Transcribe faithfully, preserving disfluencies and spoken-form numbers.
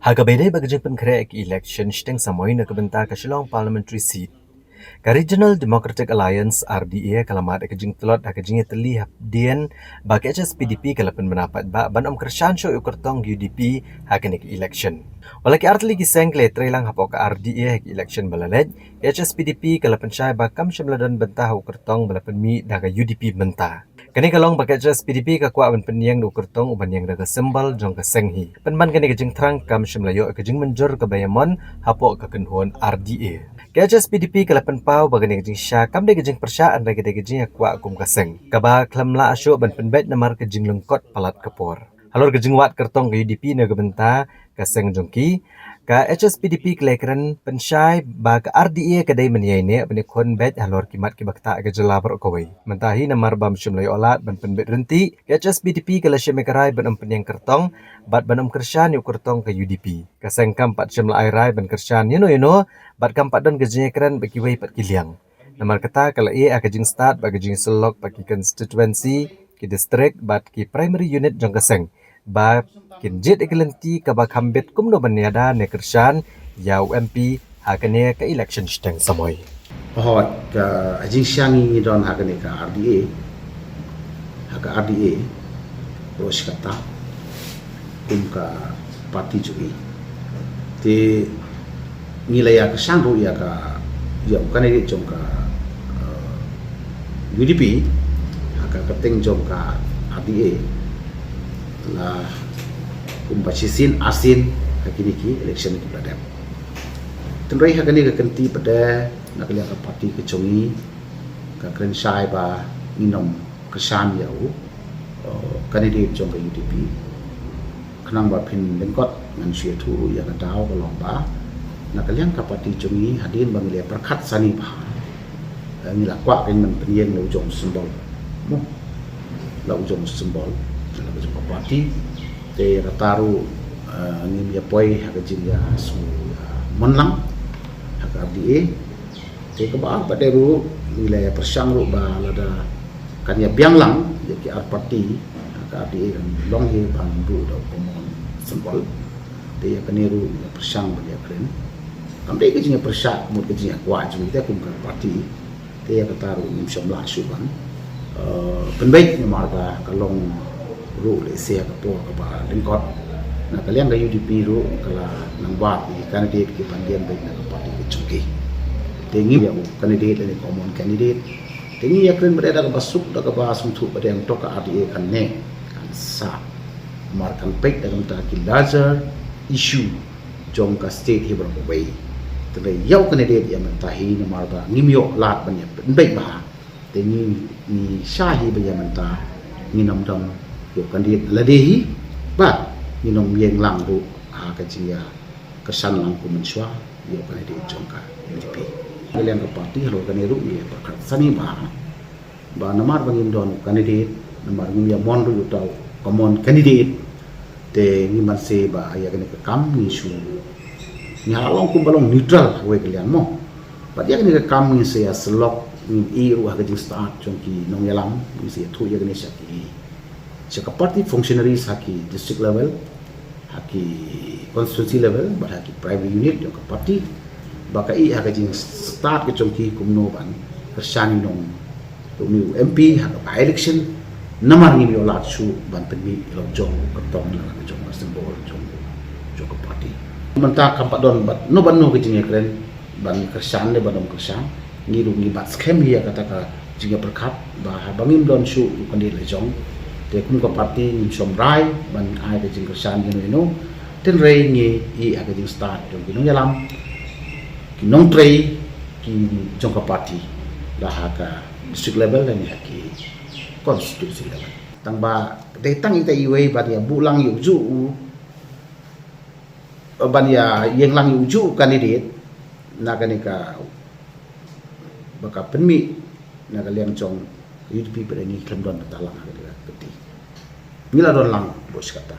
Ha kaba ïadei bad ka jingpynkhreh ka election shiteng samoi na ka bynta ka Shillong Parliamentary Seat, ka Regional Democratic Alliance, R D A, ka la mad ïa ka jingtlot ha ka jingïatylli hadien ba ka H S P D P ka la pynbna paidbah ban ym kyrshan shuh ïa u kyrtong U D P ha kane ka election. Wat la ki artylli ki seng ki la ïatreilang hapoh ka R D A ha ka election ba la leit, ka H S P D P ka la pynshai ba kam shym la don bynta ha u kyrtong ba la pynmih da ka U D P mynta. Kane ka long ba ka H S P D P ka kwah ban pynïeng da u kyrtong uba ñieng da ka symbol jong ka seng hi. Pynban kane ka jingthrang kam shym la ïoh ka jingmynjur kaba ïamon hapoh ka kynhun R D A. Ka H S P D P ka la pynpaw ba kane ka jingshisha kam dei ka jingpyrshah, hynrei ka dei ka jingkwah kum ka seng, kaba khlem lah shuh ban pynbeit namar ka jinglyngkot palat ka por. Halor ka jingwad kyrtong ka U D P na ka bynta ka seng jong ki, ka H S P D P ka la kren pynshai ba ka R D A ka dei ban ïaineh ban ïakhun beit halor ki mat kiba ktah ha ka jylla baroh kawei. Mynta hi namar ba ym shym la ïoh lad ban pynbeit ryntih, ka H S P D P ka la shim ïa ka rai ban ym pynïeng kyrtong bad ban ym kyrshan ïa u kyrtong ka U D P. Ka seng kam pat shym la ai rai ban kyrshan ïano ïano bad kam pat don ka jingïakren bad kiwei pat ki liang. Namar kata ka la ïeh ha ka jingstad bad ka jingïasyllok bad ki constituency, ki district bad ki primary unit jong ka seng ba kin jied ïa ka lynti kaba kham bit kumno ban ïada ne kyrshan ïa u M P ha kane ka election shiteng samoi. Hooid, ka jingshisha ngi don ha kane ka R D A, ha ka R D A, baroh shi katta kum ka party jong ngi. Te ngi la ïa kyrshan ruh ïa ka, ïa u candidate jong ka, eh, U D P ha ka kyrteng jong ka R D A la kumba shisien arsien ha kine ki election kiba la dep. Hynrei ha kane ka kynti pat de na ka liang ka party ka jong ngi ka kren shai ba ngin ym kyrshan ïa u, eh, candidate jong ka U D P. Khnang ba phin lyngkot, ngan shu ïathuh ruh ïa ka daw ka long ba na ka liang ka party jong ngi hadien ba ngi la pyrkhat sani bha, eh, ngi la kwah kein ban pynïeng la u jong u symbol, mo, la u jong u symbol, la u jong ka party. Te ïa kata ruh, eh, ngim ïa poi ha ka jingïasngewmon lang ha ka R D A. Te kaba ar pat de ruh ngi la ïa pyrshang ruh ba lada kan ïa biang lang ïa ki ar party ha ka R D A kan long hi ban buh da u common symbol. Te ïa kane ruh ngi ïa pyrshang ban ïa kren. Kam dei ka jingïapyrshah, ka mut ka jingïakwah jong ngi te kum ka party. Te ïa kata ruh ngim shym lah shuh ban, eh, pynbeit namar ba ka long ruh lehse ha ka por kaba lyngkot. Na ka liang ka U D P ruh ka la nang wad ïa ki candidate kiban ïeng beit na ka party ka jong ki. Te ngi ïa u candidate lane common candidate. Te ngi ïa kren bad da kaba suk, da kaba sngewthuh ba dei hangto ka R D A kan neh, kan sah. Namar kan peit da ka bynta ki larger issue jong ka state hi baroh kawei. Te lei ïa u candidate ïa mynta hi namar ba ngim ïoh lad ban ïa pynbeit bha. Te ngi, ngi shah hi ba ïa mynta ngin ym don ïa u candidate lade hi, bad ngin ym ïeng lang ruh ha ka jingïakyrshan lang kum mynshuwa ïa u candidate jong ka U D P. Ka liang ka party halor kane ruh ngi ïa pyrkhat sani bha. Ba namar ba ngim don u candidate, namar ngim ïa mon ruh ïa uta u common candidate, te ngi man se ba ïa kane ka kam ngi shu, ngi ha long kumba long neutral ha kawei ka liang mo. Bad ïa kane ka kam ngin sa ïa syllok, ngin ïeh ruh ha ka jingstad jong ki nongïalam, ngin sa ïathuh ïa kane sha ki, sha ka party functionaries ha ki district level, ha ki constituency level, bad ha ki primary unit jong ka party, ba ka ïeh ha ka jingstad ka jong ki kumno ban kyrshan ïa u nong, ïa u M P ha ka by-election, namar ngim ïoh lad shuh ban pynmih ïa la u jong u kyrtong, ïa la u jong ka symbol jong, jong ka party. Mynta kam pat don bad no bad no ka jingïakren ban kyrshan ne ban ym kyrshan. Ngi ruh ngi bat skhem ïa kata ka jingïapyrkhat ba haba ngim don shuh u candidate la jong, te kum ka party ngim shym rai ban ai ka jingkyrshan ïano ïano. Hynrei ngi ïeh ha ka jingstad jong ki nongïalam, ki nongtrei, ki jong ka party, la ha ka district level lane ha ki constituency level. Tang ba dei tang ita iwei ba ïa buh lang ïa u juh u, ban ïa ïeng lang ïa u juh u candidate na kane ka, ba ka pynmih na ka liang jong U D P pat de ngi khlem don bynta lang ha kane ka kynti. Ngi la don lang baroh shi katta.